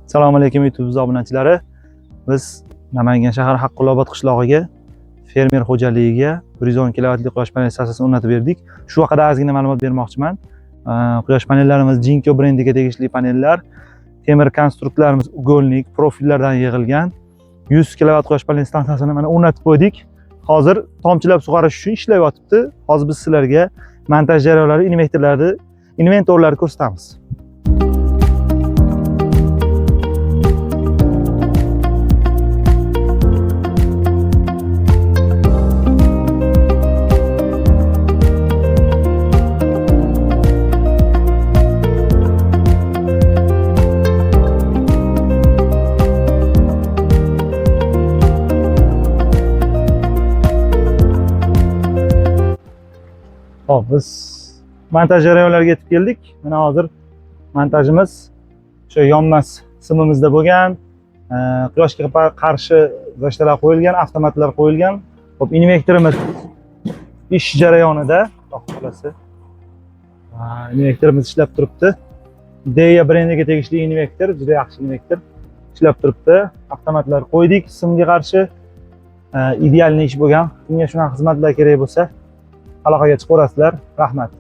Assalomu alaykum, YouTube obunachilari. Biz Namangan shahar Haqqulobod qishlog'iga, fermer xo'jaligiga 110 kilovatli quyosh panel stansiyasini o'rnatib berdik. Shu haqida ozgina ma'lumot bermoqchiman. Quyosh panellarimiz Jinko brendiga tegishli panellar, temir konstruktlarimiz угольник, profillardan yig'ilgan. 100 kilovat quyosh panel stansiyasini mana o'rnatib qo'ydik. Hozir tomchilab sug'orish uchun ishlayotibdi. Hozir biz sizlarga montaj jarayonlari, invertorlarni, inventorlarni ko'rsatamiz. Xo'p, biz montaj jarayonlariga yetib keldik. Mana hozir montajimiz o'sha yonmas simimizda bo'lgan, quyoshga qarshi защита lar qo'yilgan, avtomatlar qo'yilgan. Xo'p, invertorimiz ish jarayonida, Xudo xolasa. Invertorimiz ishlab turibdi. Deya brendiga tegishli invertor, juda yaxshi invertor ishlab turibdi. Avtomatlar qo'ydik simga qarshi. Идеальный ish bo'lgan. Kimga shunaqa xizmatlar kerak bo'lsa, aloqaga chiqaverasizlar. Rahmat.